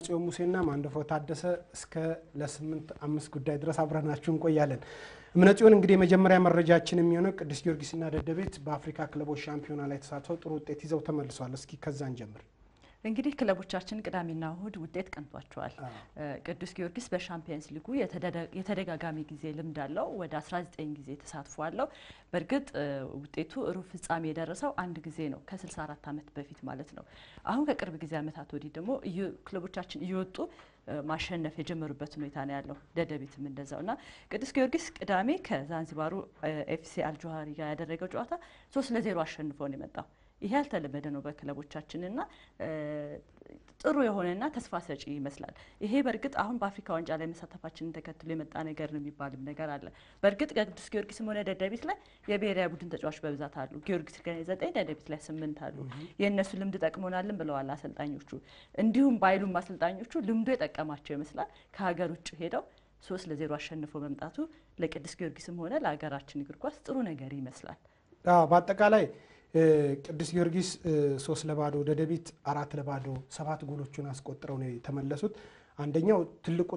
ጽዮን ሙሴና ማንደፍሮ ታደሰ እስከ ለ8:05 ጉዳይ ድረስ አብረናችሁ እንቆያለን። እምነ ጽዮን፣ እንግዲህ የመጀመሪያ መረጃችን የሚሆነው ቅዱስ ጊዮርጊስና ደደቤት በአፍሪካ ክለቦች ሻምፒዮና ላይ ተሳትፈው ጥሩ ውጤት ይዘው ተመልሰዋል። እስኪ ከዛን ጀምር። እንግዲህ ክለቦቻችን ቅዳሜና እሁድ ውጤት ቀንቷቸዋል። ቅዱስ ጊዮርጊስ በሻምፒየንስ ሊጉ የተደጋጋሚ ጊዜ ልምድ አለው። ወደ 19 ጊዜ ተሳትፎ አለው። በእርግጥ ውጤቱ ሩብ ፍጻሜ የደረሰው አንድ ጊዜ ነው፣ ከ64 ዓመት በፊት ማለት ነው። አሁን ከቅርብ ጊዜ ዓመታት ወዲህ ደግሞ ክለቦቻችን እየወጡ ማሸነፍ የጀመሩበት ሁኔታ ነው ያለው። ደደቢትም እንደዛው እና ቅዱስ ጊዮርጊስ ቅዳሜ ከዛንዚባሩ ኤፍሲ አልጆሃሪ ጋር ያደረገው ጨዋታ 3-0 አሸንፎ ነው የመጣው። ይሄ ያልተለመደ ነው በክለቦቻችን እና ጥሩ የሆነና ተስፋ ሰጪ ይመስላል። ይሄ በእርግጥ አሁን በአፍሪካ ዋንጫ ላይ መሳተፋችንን ተከትሎ የመጣ ነገር ነው የሚባልም ነገር አለ። በእርግጥ ቅዱስ ጊዮርጊስም ሆነ ደደቢት ላይ የብሔራዊ ቡድን ተጫዋች በብዛት አሉ። ጊዮርጊስ ላይ 9፣ ደደቢት ላይ 8 አሉ። የእነሱ ልምድ ጠቅሞናልን ብለዋል አሰልጣኞቹ። እንዲሁም ባይሉም አሰልጣኞቹ ልምዱ የጠቀማቸው ይመስላል። ከሀገር ውጭ ሄደው 3-0 አሸንፎ መምጣቱ ለቅዱስ ጊዮርጊስም ሆነ ለሀገራችን እግር ኳስ ጥሩ ነገር ይመስላል። በአጠቃላይ ቅዱስ ጊዮርጊስ 3-0፣ ደደቢት 4-0፣ 7 ጎሎቹን አስቆጥረው ነው የተመለሱት። አንደኛው ትልቁ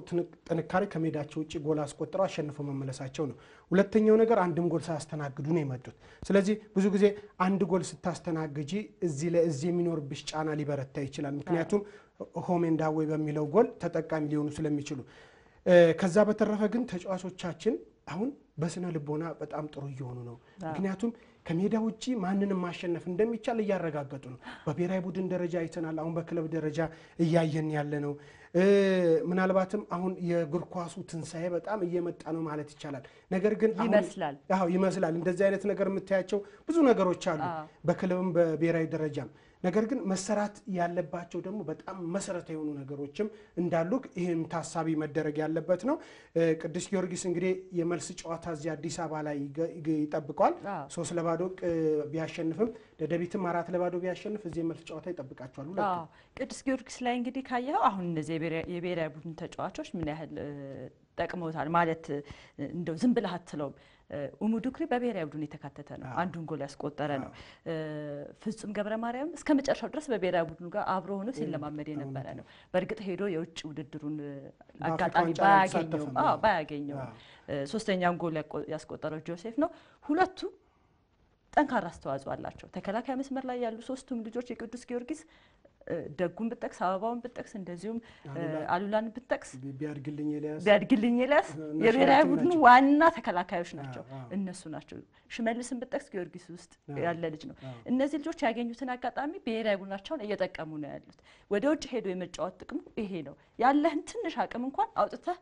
ጥንካሬ ከሜዳቸው ውጭ ጎል አስቆጥረው አሸንፈው መመለሳቸው ነው። ሁለተኛው ነገር አንድም ጎል ሳያስተናግዱ ነው የመጡት። ስለዚህ ብዙ ጊዜ አንድ ጎል ስታስተናግጂ እዚህ ለእዚህ የሚኖርብሽ ጫና ሊበረታ ይችላል። ምክንያቱም ሆም ኤንድ አዌይ በሚለው ጎል ተጠቃሚ ሊሆኑ ስለሚችሉ። ከዛ በተረፈ ግን ተጫዋቾቻችን አሁን በስነ ልቦና በጣም ጥሩ እየሆኑ ነው። ምክንያቱም ከሜዳ ውጭ ማንንም ማሸነፍ እንደሚቻል እያረጋገጡ ነው። በብሔራዊ ቡድን ደረጃ አይተናል። አሁን በክለብ ደረጃ እያየን ያለ ነው። ምናልባትም አሁን የእግር ኳሱ ትንሣኤ በጣም እየመጣ ነው ማለት ይቻላል። ነገር ግን ይመስላል፣ አዎ ይመስላል። እንደዚህ አይነት ነገር የምታያቸው ብዙ ነገሮች አሉ በክለብም በብሔራዊ ደረጃም። ነገር ግን መሰራት ያለባቸው ደግሞ በጣም መሰረታዊ የሆኑ ነገሮችም እንዳሉ ይህም ታሳቢ መደረግ ያለበት ነው። ቅዱስ ጊዮርጊስ እንግዲህ የመልስ ጨዋታ እዚህ አዲስ አበባ ላይ ይጠብቀዋል። 3-0 ቢያሸንፍም ደደቢትም 4-0 ቢያሸንፍ እዚህ የመልስ ጨዋታ ይጠብቃቸዋል። ሁለቱም ቅዱስ ጊዮርጊስ ላይ እንግዲህ ካየኸው አሁን እነዚህ የብሔራዊ ቡድን ተጫዋቾች ምን ያህል ጠቅመውታል ማለት እንደው ዝም ብለህ አትለውም። ኡሙዱክሪ በብሔራዊ ቡድን የተካተተ ነው። አንዱን ጎል ያስቆጠረ ነው። ፍጹም ገብረ ማርያም እስከ መጨረሻው ድረስ በብሔራዊ ቡድኑ ጋር አብሮ ሆኖ ሲለማመድ የነበረ ነው። በእርግጥ ሄዶ የውጭ ውድድሩን አጋጣሚ ባያገኘውም ሶስተኛውን ጎል ያስቆጠረው ጆሴፍ ነው። ሁለቱ ጠንካራ አስተዋጽኦ አላቸው። ተከላካይ መስመር ላይ ያሉ ሶስቱም ልጆች የቅዱስ ጊዮርጊስ ደጉን ብጠቅስ፣ አበባውን ብጠቅስ፣ እንደዚሁም አሉላን ብጠቅስ፣ ቢያድግልኝ ኤልያስ የብሔራዊ ቡድኑ ዋና ተከላካዮች ናቸው፣ እነሱ ናቸው። ሽመልስን ብጠቅስ ጊዮርጊስ ውስጥ ያለ ልጅ ነው። እነዚህ ልጆች ያገኙትን አጋጣሚ ብሔራዊ ቡድናቸውን እየጠቀሙ ነው ያሉት። ወደ ውጭ ሄዶ የመጫወት ጥቅሙ ይሄ ነው። ያለህን ትንሽ አቅም እንኳን አውጥተህ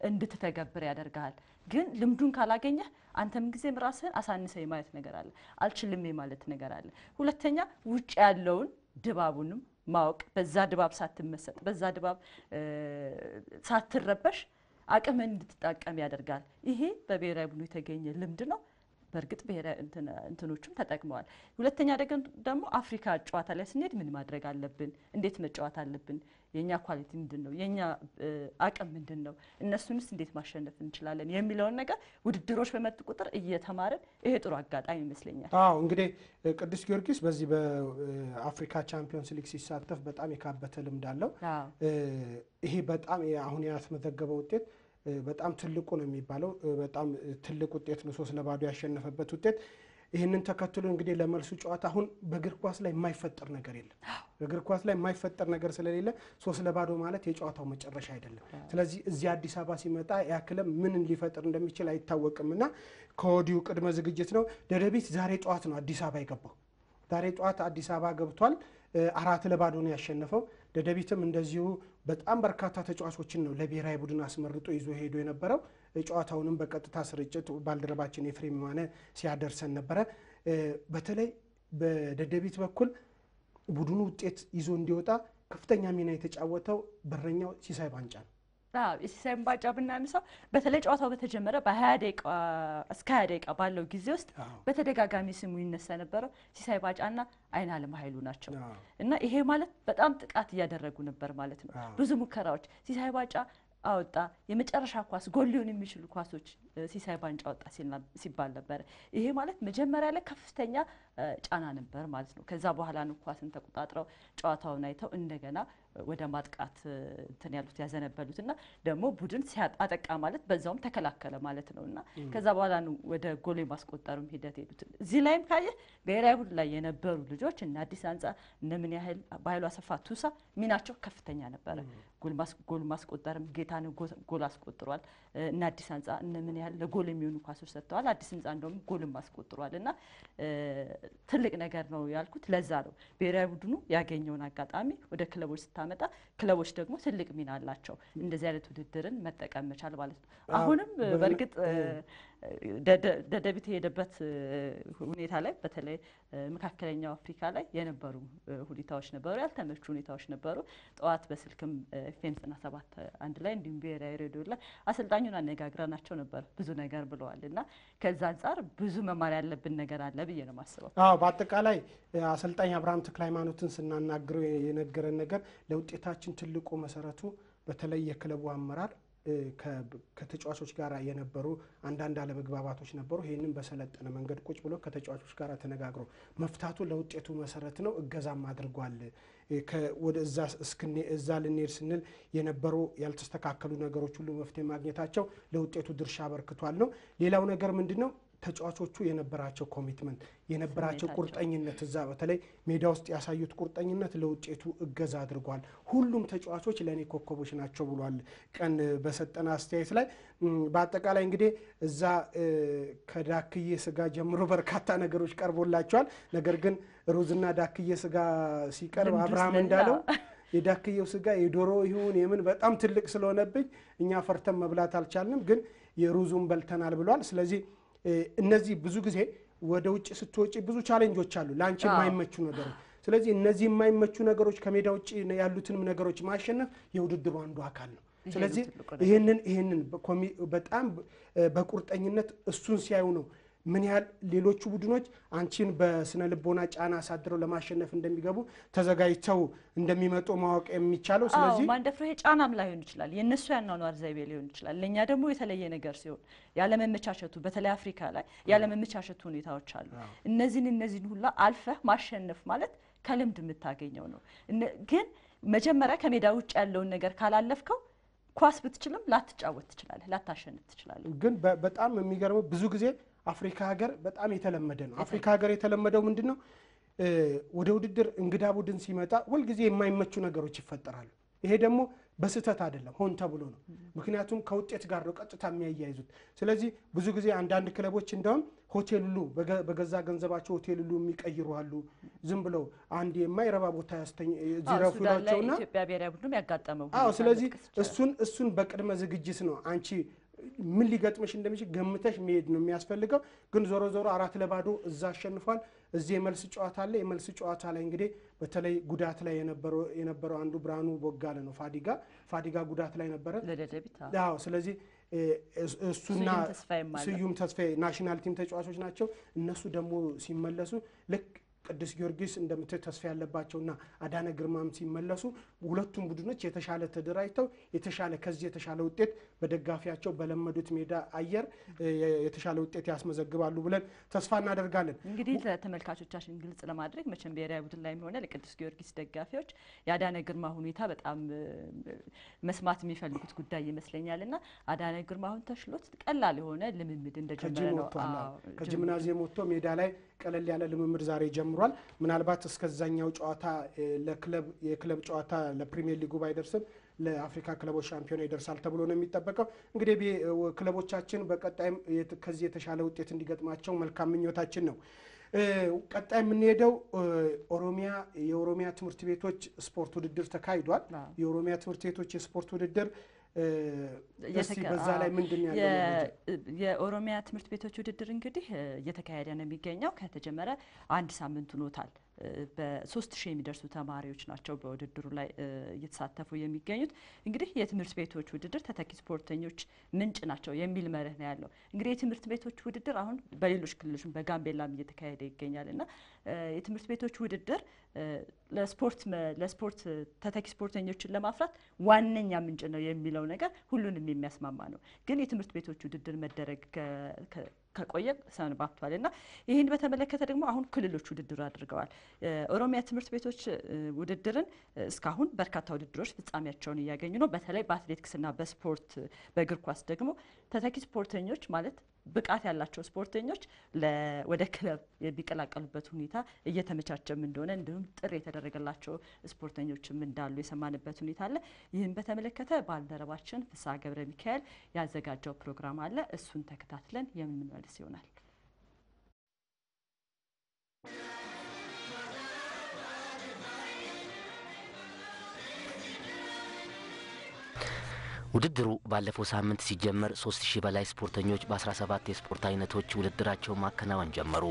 እንድትተገብር ያደርግሃል። ግን ልምዱን ካላገኘህ አንተም ጊዜም ራስህን አሳንሰህ የማየት ነገር አለ፣ አልችልም የማለት ነገር አለ። ሁለተኛ ውጭ ያለውን ድባቡንም ማወቅ፣ በዛ ድባብ ሳትመሰጥ በዛ ድባብ ሳትረበሽ አቅምን እንድትጠቀም ያደርጋል። ይሄ በብሔራዊ ቡድኑ የተገኘ ልምድ ነው። በእርግጥ ብሔራዊ እንትኖቹም ተጠቅመዋል። ሁለተኛ ደግሞ አፍሪካ ጨዋታ ላይ ስንሄድ ምን ማድረግ አለብን? እንዴት መጫወት አለብን? የእኛ ኳሊቲ ምንድን ነው? የእኛ አቅም ምንድን ነው? እነሱንስ እንዴት ማሸነፍ እንችላለን? የሚለውን ነገር ውድድሮች በመጡ ቁጥር እየተማርን ይሄ ጥሩ አጋጣሚ ይመስለኛል። አዎ፣ እንግዲህ ቅዱስ ጊዮርጊስ በዚህ በአፍሪካ ቻምፒዮንስ ሊግ ሲሳተፍ በጣም የካበተ ልምድ አለው። ይሄ በጣም አሁን ያስመዘገበው ውጤት በጣም ትልቁ ነው የሚባለው። በጣም ትልቅ ውጤት ነው፣ 3-0 ያሸነፈበት ውጤት። ይህንን ተከትሎ እንግዲህ ለመልሱ ጨዋታ አሁን በእግር ኳስ ላይ የማይፈጠር ነገር የለም። በእግር ኳስ ላይ የማይፈጠር ነገር ስለሌለ 3-0 ማለት የጨዋታው መጨረሻ አይደለም። ስለዚህ እዚህ አዲስ አበባ ሲመጣ ያ ክለብ ምን ሊፈጥር እንደሚችል አይታወቅም እና ከወዲሁ ቅድመ ዝግጅት ነው። ደደቢት ዛሬ ጠዋት ነው አዲስ አበባ የገባው። ዛሬ ጠዋት አዲስ አበባ ገብቷል። 4-0 ነው ያሸነፈው። ደደቢትም እንደዚሁ በጣም በርካታ ተጫዋቾችን ነው ለብሔራዊ ቡድን አስመርጦ ይዞ ሄዶ የነበረው። ጨዋታውንም በቀጥታ ስርጭት ባልደረባችን ኤፍሬም የማነ ሲያደርሰን ነበረ። በተለይ በደደቢት በኩል ቡድኑ ውጤት ይዞ እንዲወጣ ከፍተኛ ሚና የተጫወተው በረኛው ሲሳይ ባንጫ ነው። የሲሳይ ባንጫ ብናነሳው በተለይ ጨዋታው በተጀመረ በ20 ደቂቃ እስከ 20 ደቂቃ ባለው ጊዜ ውስጥ በተደጋጋሚ ስሙ ይነሳ የነበረው ሲሳይ ባጫና አይናለም ኃይሉ ናቸው እና ይሄ ማለት በጣም ጥቃት እያደረጉ ነበር ማለት ነው። ብዙ ሙከራዎች ሲሳይ ባጫ አወጣ። የመጨረሻ ኳስ ጎል ሊሆን የሚችሉ ኳሶች ሲሳይ ባንጫ ወጣ ሲባል ነበረ። ይሄ ማለት መጀመሪያ ላይ ከፍተኛ ጫና ነበር ማለት ነው። ከዛ በኋላ ነው ኳስን ተቆጣጥረው ጨዋታውን አይተው እንደገና ወደ ማጥቃት እንትን ያሉት ያዘነበሉት እና ደግሞ ቡድን ሲያጠቃ ማለት በዛውም ተከላከለ ማለት ነው እና ከዛ በኋላ ነው ወደ ጎል የማስቆጠሩም ሂደት ሄዱት። እዚህ ላይም ካየህ ብሔራዊ ቡድን ላይ የነበሩ ልጆች እነ አዲስ አንጻ፣ እነ ምን ያህል፣ በኃይሉ አሰፋ፣ ቱሳ ሚናቸው ከፍተኛ ነበረ። ጎል ማስቆጠርም ጌታነህ ጎል አስቆጥሯል። እነ አዲስ አንጻ፣ እነ ምን ያህል ለጎል የሚሆኑ ኳሶች ሰጥተዋል። አዲስ ህንጻ እንደውም ጎልም አስቆጥሯል እና ትልቅ ነገር ነው ያልኩት ለዛ ነው። ብሔራዊ ቡድኑ ያገኘውን አጋጣሚ ወደ ክለቦች ስታመጣ ክለቦች ደግሞ ትልቅ ሚና አላቸው። እንደዚህ አይነት ውድድርን መጠቀም መቻል ማለት ነው። አሁንም በእርግጥ ደደቢት የሄደበት ሁኔታ ላይ በተለይ መካከለኛው አፍሪካ ላይ የነበሩ ሁኔታዎች ነበሩ፣ ያልተመቹ ሁኔታዎች ነበሩ። ጠዋት በስልክም ኤፍኤም 97.1 ላይ እንዲሁም ብሔራዊ ሬዲዮ ላይ አሰልጣኙን አነጋግረናቸው ነበር። ብዙ ነገር ብለዋል እና ከዛ አንጻር ብዙ መማር ያለብን ነገር አለ ብዬ ነው የማስበው። አዎ፣ በአጠቃላይ አሰልጣኝ አብርሃም ተክለ ሃይማኖትን ስናናግረው የነገረን ነገር ለውጤታችን ትልቁ መሰረቱ በተለይ የክለቡ አመራር ከተጫዋቾች ጋር የነበሩ አንዳንድ አለመግባባቶች ነበሩ። ይህንን በሰለጠነ መንገድ ቁጭ ብሎ ከተጫዋቾች ጋር ተነጋግሮ መፍታቱ ለውጤቱ መሰረት ነው። እገዛም አድርጓል። ወደ እዛ ልንሄድ ስንል የነበሩ ያልተስተካከሉ ነገሮች ሁሉ መፍትሄ ማግኘታቸው ለውጤቱ ድርሻ አበርክቷል ነው። ሌላው ነገር ምንድን ነው? ተጫዋቾቹ የነበራቸው commitment፣ የነበራቸው ቁርጠኝነት፣ እዛ በተለይ ሜዳ ውስጥ ያሳዩት ቁርጠኝነት ለውጤቱ እገዛ አድርጓል። ሁሉም ተጫዋቾች ለእኔ ኮከቦች ናቸው ብሏል ቀን በሰጠን አስተያየት ላይ። በአጠቃላይ እንግዲህ እዛ ከዳክዬ ስጋ ጀምሮ በርካታ ነገሮች ቀርቦላቸዋል። ነገር ግን ሩዝና ዳክዬ ስጋ ሲቀርብ አብርሃም እንዳለው የዳክየው ስጋ የዶሮ ይሁን የምን በጣም ትልቅ ስለሆነብኝ እኛ ፈርተን መብላት አልቻልንም፣ ግን የሩዙን በልተናል ብሏል። ስለዚህ እነዚህ ብዙ ጊዜ ወደ ውጭ ስትወጪ ብዙ challenge ኦች አሉ፣ ለአንቺ የማይመቹ ነገሮች። ስለዚህ እነዚህ የማይመቹ ነገሮች ከሜዳ ውጭ ያሉትንም ነገሮች ማሸነፍ የውድድሩ አንዱ አካል ነው። ስለዚህ ይህንን በጣም በቁርጠኝነት እሱን ሲያዩ ነው ምን ያህል ሌሎቹ ቡድኖች አንቺን በስነ ልቦና ጫና አሳድረው ለማሸነፍ እንደሚገቡ፣ ተዘጋጅተው እንደሚመጡ ማወቅ የሚቻለው። ስለዚህ ማንደፍሮ ይሄ ጫናም ላይሆን ይችላል፣ የእነሱ ያኗኗር ዘይቤ ሊሆን ይችላል። ለእኛ ደግሞ የተለየ ነገር ሲሆን ያለመመቻቸቱ፣ በተለይ አፍሪካ ላይ ያለመመቻቸቱ ሁኔታዎች አሉ። እነዚህን ሁላ አልፈህ ማሸነፍ ማለት ከልምድ የምታገኘው ነው። ግን መጀመሪያ ከሜዳ ውጭ ያለውን ነገር ካላለፍከው ኳስ ብትችልም ላትጫወት ትችላለህ፣ ላታሸንፍ ትችላለህ። ግን በጣም የሚገርመው ብዙ ጊዜ አፍሪካ ሀገር በጣም የተለመደ ነው። አፍሪካ ሀገር የተለመደው ምንድን ነው? ወደ ውድድር እንግዳ ቡድን ሲመጣ ሁልጊዜ የማይመቹ ነገሮች ይፈጠራሉ። ይሄ ደግሞ በስህተት አይደለም፣ ሆን ተብሎ ነው። ምክንያቱም ከውጤት ጋር ነው ቀጥታ የሚያያይዙት። ስለዚህ ብዙ ጊዜ አንዳንድ ክለቦች እንደውም ሆቴል ሁሉ በገዛ ገንዘባቸው ሆቴል ሁሉ የሚቀይሩ አሉ። ዝም ብለው አንድ የማይረባ ቦታ ዚረፉ ናቸውና ኢትዮጵያ ብሔራዊ ቡድንም ያጋጠመው። አዎ፣ ስለዚህ እሱን በቅድመ ዝግጅት ነው አንቺ ምን ሊገጥምሽ እንደሚችል ገምተሽ መሄድ ነው የሚያስፈልገው። ግን ዞሮ ዞሮ 4-0 እዛ አሸንፏል። እዚህ የመልስ ጨዋታ አለ። የመልስ ጨዋታ ላይ እንግዲህ በተለይ ጉዳት ላይ የነበረው አንዱ ብርሃኑ ቦጋለ ነው። ፋዲጋ ጉዳት ላይ ነበረ። አዎ፣ ስለዚህ እሱና ስዩም ተስፋዬ national team ተጫዋቾች ናቸው። እነሱ ደግሞ ሲመለሱ ልክ ቅዱስ ጊዮርጊስ እንደምታይ ተስፋ ያለባቸውና አዳነ ግርማም ሲመለሱ ሁለቱም ቡድኖች የተሻለ ተደራጅተው የተሻለ ከዚህ የተሻለ ውጤት በደጋፊያቸው በለመዱት ሜዳ አየር የተሻለ ውጤት ያስመዘግባሉ ብለን ተስፋ እናደርጋለን። እንግዲህ ለተመልካቾቻችን ግልጽ ለማድረግ መቼም ብሔራዊ ቡድን ላይ ሆነ ለቅዱስ ጊዮርጊስ ደጋፊዎች የአዳነ ግርማ ሁኔታ በጣም መስማት የሚፈልጉት ጉዳይ ይመስለኛልና አዳነ ግርማ አሁን ተሽሎት ቀላል የሆነ ልምምድ እንደጀመረ ነው። ከጂምናዚየም ወጥቶ ሜዳ ላይ ቀለል ያለ ልምምድ ዛሬ ጀምሯል። ምናልባት እስከዛኛው ጨዋታ ለክለብ የክለብ ጨዋታ ለፕሪሚየር ሊጉ ባይደርስም ለአፍሪካ ክለቦች ሻምፒዮና ይደርሳል ተብሎ ነው የሚጠበቀው። እንግዲህ ክለቦቻችን በቀጣይም ከዚህ የተሻለ ውጤት እንዲገጥማቸው መልካም ምኞታችን ነው። ቀጣይ የምንሄደው ኦሮሚያ የኦሮሚያ ትምህርት ቤቶች ስፖርት ውድድር ተካሂዷል። የኦሮሚያ ትምህርት ቤቶች የስፖርት ውድድር እስቲ በዛ ላይ ምንድን ያለው? የኦሮሚያ ትምህርት ቤቶች ውድድር እንግዲህ እየተካሄደ ነው የሚገኘው። ከተጀመረ አንድ ሳምንት ሆኖታል። በ3000 የሚደርሱ ተማሪዎች ናቸው በውድድሩ ላይ እየተሳተፉ የሚገኙት። እንግዲህ የትምህርት ቤቶች ውድድር ተተኪ ስፖርተኞች ምንጭ ናቸው የሚል መርህ ነው ያለው። እንግዲህ የትምህርት ቤቶች ውድድር አሁን በሌሎች ክልሎችም በጋምቤላም እየተካሄደ ይገኛል እና የትምህርት ቤቶች ውድድር ለስፖርት ተተኪ ስፖርተኞችን ለማፍራት ዋነኛ ምንጭ ነው የሚለው ነገር ሁሉንም የሚያስማማ ነው። ግን የትምህርት ቤቶች ውድድር መደረግ ከቆየ ሰንባብቷል እና ይህን በተመለከተ ደግሞ አሁን ክልሎች ውድድር አድርገዋል። ኦሮሚያ ትምህርት ቤቶች ውድድርን እስካሁን በርካታ ውድድሮች ፍጻሜያቸውን እያገኙ ነው። በተለይ በአትሌቲክስና በስፖርት በእግር ኳስ ደግሞ ተተኪ ስፖርተኞች ማለት ብቃት ያላቸው ስፖርተኞች ወደ ክለብ የሚቀላቀሉበት ሁኔታ እየተመቻቸም እንደሆነ እንዲሁም ጥሪ የተደረገላቸው ስፖርተኞችም እንዳሉ የሰማንበት ሁኔታ አለ። ይህን በተመለከተ ባልደረባችን ፍስሐ ገብረ ሚካኤል ያዘጋጀው ፕሮግራም አለ። እሱን ተከታትለን የምንመልስ ይሆናል። ውድድሩ ባለፈው ሳምንት ሲጀመር 3000 በላይ ስፖርተኞች በ17 የስፖርት አይነቶች ውድድራቸውን ማከናወን ጀመሩ።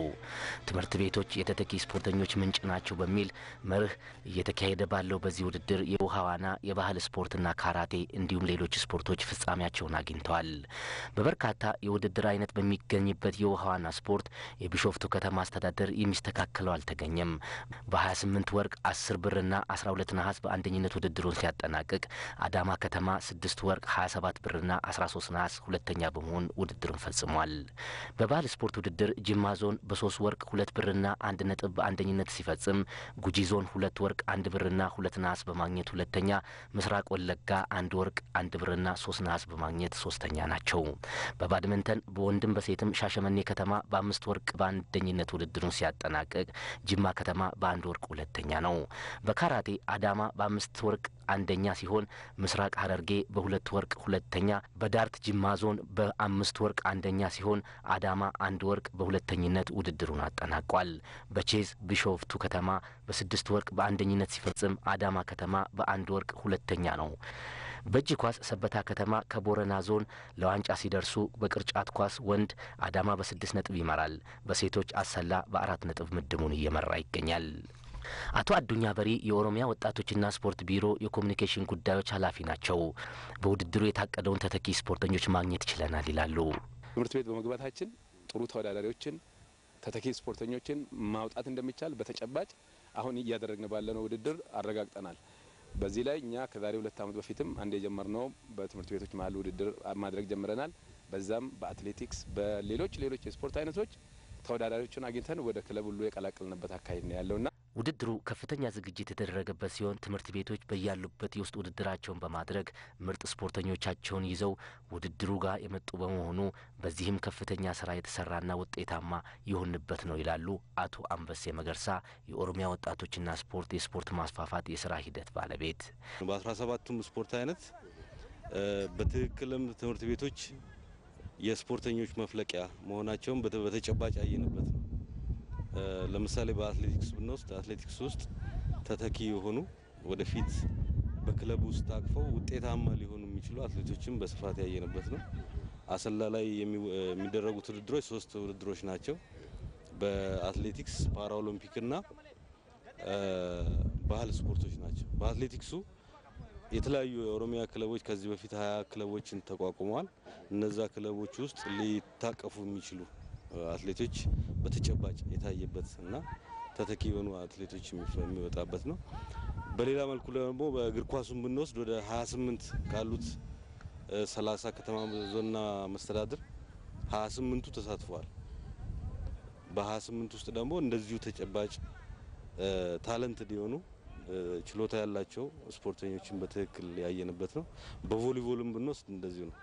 ትምህርት ቤቶች የተተኪ ስፖርተኞች ምንጭ ናቸው በሚል መርህ እየተካሄደ ባለው በዚህ ውድድር የውሃ ዋና፣ የባህል ስፖርትና ካራቴ እንዲሁም ሌሎች ስፖርቶች ፍጻሜያቸውን አግኝተዋል። በበርካታ የውድድር አይነት በሚገኝበት የውሃ ዋና ስፖርት የቢሾፍቱ ከተማ አስተዳደር የሚስተካከለው አልተገኘም። በ28 ወርቅ፣ 10 ብርና 12 ነሐስ በአንደኝነት ውድድሩን ሲያጠናቅቅ አዳማ ከተማ 6 ወርቅ፣ 27 ብርና 13 ነሐስ ሁለተኛ በመሆን ውድድሩን ፈጽሟል። በባህል ስፖርት ውድድር ጅማ ዞን በ3 ወርቅ፣ 2 ብርና 1 ነጥብ በአንደኝነት ሲፈጽም ጉጂ ዞን 2 ወርቅ፣ 1 ብርና 2 ነሐስ በማግኘት ሁለተኛ፣ ምስራቅ ወለጋ 1 ወርቅ፣ 1 ብርና 3 ነሐስ በማግኘት ሶስተኛ ናቸው። በባድመንተን በወንድም በሴትም ሻሸመኔ ከተማ በ5 ወርቅ በአንደኝነት ውድድሩን ሲያጠናቅቅ ጅማ ከተማ በ1 ወርቅ ሁለተኛ ነው። በካራቴ አዳማ በ5 ወርቅ አንደኛ ሲሆን ምስራቅ ሐረርጌ በ2 ወርቅ ሁለተኛ፣ በዳርት ጅማ ዞን በ5 ወርቅ አንደኛ ሲሆን አዳማ 1 ወርቅ በሁለተኝነት ውድድሩን አጠናቋል። በቼዝ ቢሾፍቱ ከተማ በ6 ወርቅ በአንደኝነት ሲፈጽም አዳማ ከተማ በ1 ወርቅ ሁለተኛ ነው። በእጅ ኳስ ሰበታ ከተማ ከቦረና ዞን ለዋንጫ ሲደርሱ በቅርጫት ኳስ ወንድ አዳማ በ6 ነጥብ ይመራል። በሴቶች አሰላ በ4 ነጥብ ምድቡን እየመራ ይገኛል። አቶ አዱኛ በሪ የኦሮሚያ ወጣቶችና ስፖርት ቢሮ የኮሚኒኬሽን ጉዳዮች ኃላፊ ናቸው። በውድድሩ የታቀደውን ተተኪ ስፖርተኞች ማግኘት ችለናል ይላሉ። ትምህርት ቤት በመግባታችን ጥሩ ተወዳዳሪዎችን፣ ተተኪ ስፖርተኞችን ማውጣት እንደሚቻል በተጨባጭ አሁን እያደረግን ባለነው ውድድር አረጋግጠናል። በዚህ ላይ እኛ ከዛሬ 2 ዓመት በፊትም አንድ የጀመርነው በትምህርት ቤቶች መሀል ውድድር ማድረግ ጀምረናል። በዛም በአትሌቲክስ በሌሎች ሌሎች የስፖርት አይነቶች ተወዳዳሪዎችን አግኝተን ወደ ክለብ ሁሉ የቀላቀልንበት አካሄድ ነው ያለውና ውድድሩ ከፍተኛ ዝግጅት የተደረገበት ሲሆን ትምህርት ቤቶች በያሉበት የውስጥ ውድድራቸውን በማድረግ ምርጥ ስፖርተኞቻቸውን ይዘው ውድድሩ ጋር የመጡ በመሆኑ በዚህም ከፍተኛ ስራ የተሰራና ውጤታማ የሆንበት ነው ይላሉ አቶ አንበሴ መገርሳ የኦሮሚያ ወጣቶችና ስፖርት የስፖርት ማስፋፋት የስራ ሂደት ባለቤት። በ17ቱም ስፖርት አይነት በትክክልም ትምህርት ቤቶች የስፖርተኞች መፍለቂያ መሆናቸውን በተጨባጭ ያየንበት ነው። ለምሳሌ በአትሌቲክስ ብንወስድ አትሌቲክስ ውስጥ ተተኪ የሆኑ ወደፊት በክለብ ውስጥ ታቅፈው ውጤታማ ሊሆኑ የሚችሉ አትሌቶችን በስፋት ያየንበት ነው። አሰላ ላይ የሚደረጉት ውድድሮች 3 ውድድሮች ናቸው። በአትሌቲክስ፣ ፓራኦሎምፒክና ባህል ስፖርቶች ናቸው። በአትሌቲክሱ የተለያዩ የኦሮሚያ ክለቦች ከዚህ በፊት 20 ክለቦችን ተቋቁመዋል። እነዛ ክለቦች ውስጥ ሊታቀፉ የሚችሉ አትሌቶች በተጨባጭ የታየበት እና ተተኪ የሆኑ አትሌቶች የሚወጣበት ነው። በሌላ መልኩ ደግሞ በእግር ኳሱን ብንወስድ ወደ 28 ካሉት 30 ከተማ ዞንና መስተዳድር 28ቱ ተሳትፈዋል። በ28 ውስጥ ደግሞ እንደዚሁ ተጨባጭ talented የሆኑ ችሎታ ያላቸው ስፖርተኞችን በትክክል ያየንበት ነው። በቮሊቦልም ብንወስድ እንደዚሁ ነው።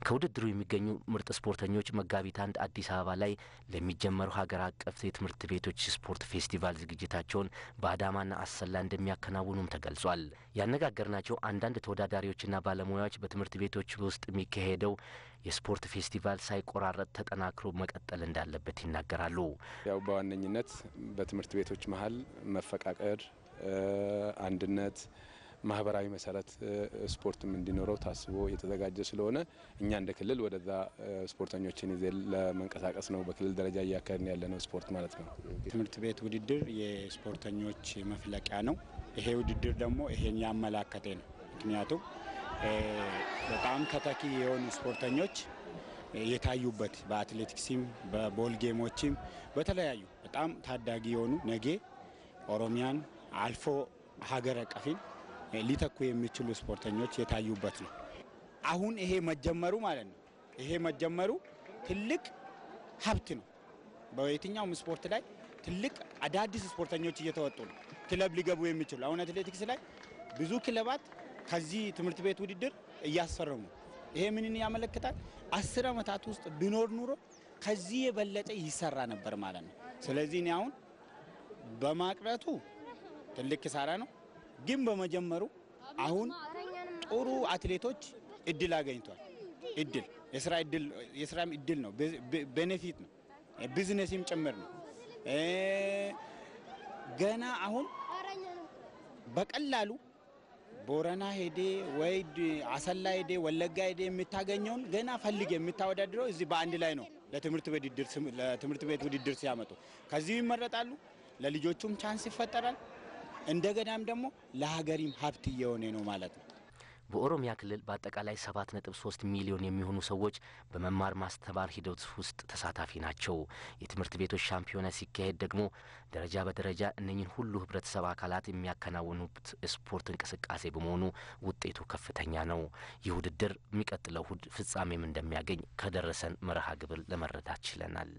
ከውድድሩ የሚገኙ ምርጥ ስፖርተኞች መጋቢት 1 አዲስ አበባ ላይ ለሚጀመረው ሀገር አቀፍ የትምህርት ቤቶች ስፖርት ፌስቲቫል ዝግጅታቸውን በአዳማና አሰላ እንደሚያከናውኑም ተገልጿል። ያነጋገርናቸው አንዳንድ ተወዳዳሪዎችና ባለሙያዎች በትምህርት ቤቶች ውስጥ የሚካሄደው የስፖርት ፌስቲቫል ሳይቆራረጥ ተጠናክሮ መቀጠል እንዳለበት ይናገራሉ። ያው በዋነኝነት በትምህርት ቤቶች መሀል መፈቃቀር፣ አንድነት፣ ማህበራዊ መሰረት ስፖርትም እንዲኖረው ታስቦ የተዘጋጀ ስለሆነ እኛ እንደ ክልል ወደዛ ስፖርተኞችን ይዘን ለመንቀሳቀስ ነው በክልል ደረጃ እያካሄድን ያለነው ስፖርት ማለት ነው። ትምህርት ቤት ውድድር የስፖርተኞች መፍለቂያ ነው። ይሄ ውድድር ደግሞ ይሄን ያመላከተ ነው። ምክንያቱም በጣም ተተኪ የሆኑ ስፖርተኞች የታዩበት በአትሌቲክስም በ ball game ኦችም በተለያዩ በጣም ታዳጊ የሆኑ፣ ነገ ኦሮሚያን አልፎ ሀገር አቀፍን ሊተኩ የሚችሉ ስፖርተኞች የታዩበት ነው። አሁን ይሄ መጀመሩ ማለት ነው። ይሄ መጀመሩ ትልቅ ሀብት ነው። በየትኛውም ስፖርት ላይ ትልቅ አዳዲስ ስፖርተኞች እየተወጡ ነው። ክለብ ሊገቡ የሚችሉ፣ አሁን አትሌቲክስ ላይ ብዙ ክለባት ከዚህ ትምህርት ቤት ውድድር እያስፈረሙ፣ ይሄ ምንን ያመለክታል? 10 ዓመታት ውስጥ ቢኖር ኑሮ ከዚህ የበለጠ ይሰራ ነበር ማለት ነው። ስለዚህ እኔ አሁን በማቅረቱ ትልቅ ኪሳራ ነው፣ ግን በመጀመሩ አሁን ጥሩ አትሌቶች እድል አገኝቷል። እድል የስራ እድል፣ የስራም እድል ነው፣ benefit ነው፣ ቢዝነስም ጭምር ነው። ገና አሁን በቀላሉ ቦረና ሄዴ ወይ አሰላ ሄዴ፣ ወለጋ ሄዴ የምታገኘውን ገና ፈልግ የምታወዳድረው እዚህ በአንድ ላይ ነው። ለትምህርት ቤት ውድድር ሲያመጡ ከዚሁ ይመረጣሉ። ለልጆቹም chance ይፈጠራል። እንደገናም ደግሞ ለሀገሪም ሀብት እየሆነ ነው ማለት ነው። በኦሮሚያ ክልል በአጠቃላይ 7.3 ሚሊዮን የሚሆኑ ሰዎች በመማር ማስተማር ሂደት ውስጥ ተሳታፊ ናቸው። የትምህርት ቤቶች ሻምፒዮና ሲካሄድ ደግሞ ደረጃ በደረጃ እነኝን ሁሉ ህብረተሰብ አካላት የሚያከናውኑት ስፖርት እንቅስቃሴ በመሆኑ ውጤቱ ከፍተኛ ነው። ይህ ውድድር የሚቀጥለው እሁድ ፍጻሜም እንደሚያገኝ ከደረሰን መርሃ ግብር ለመረዳት ችለናል።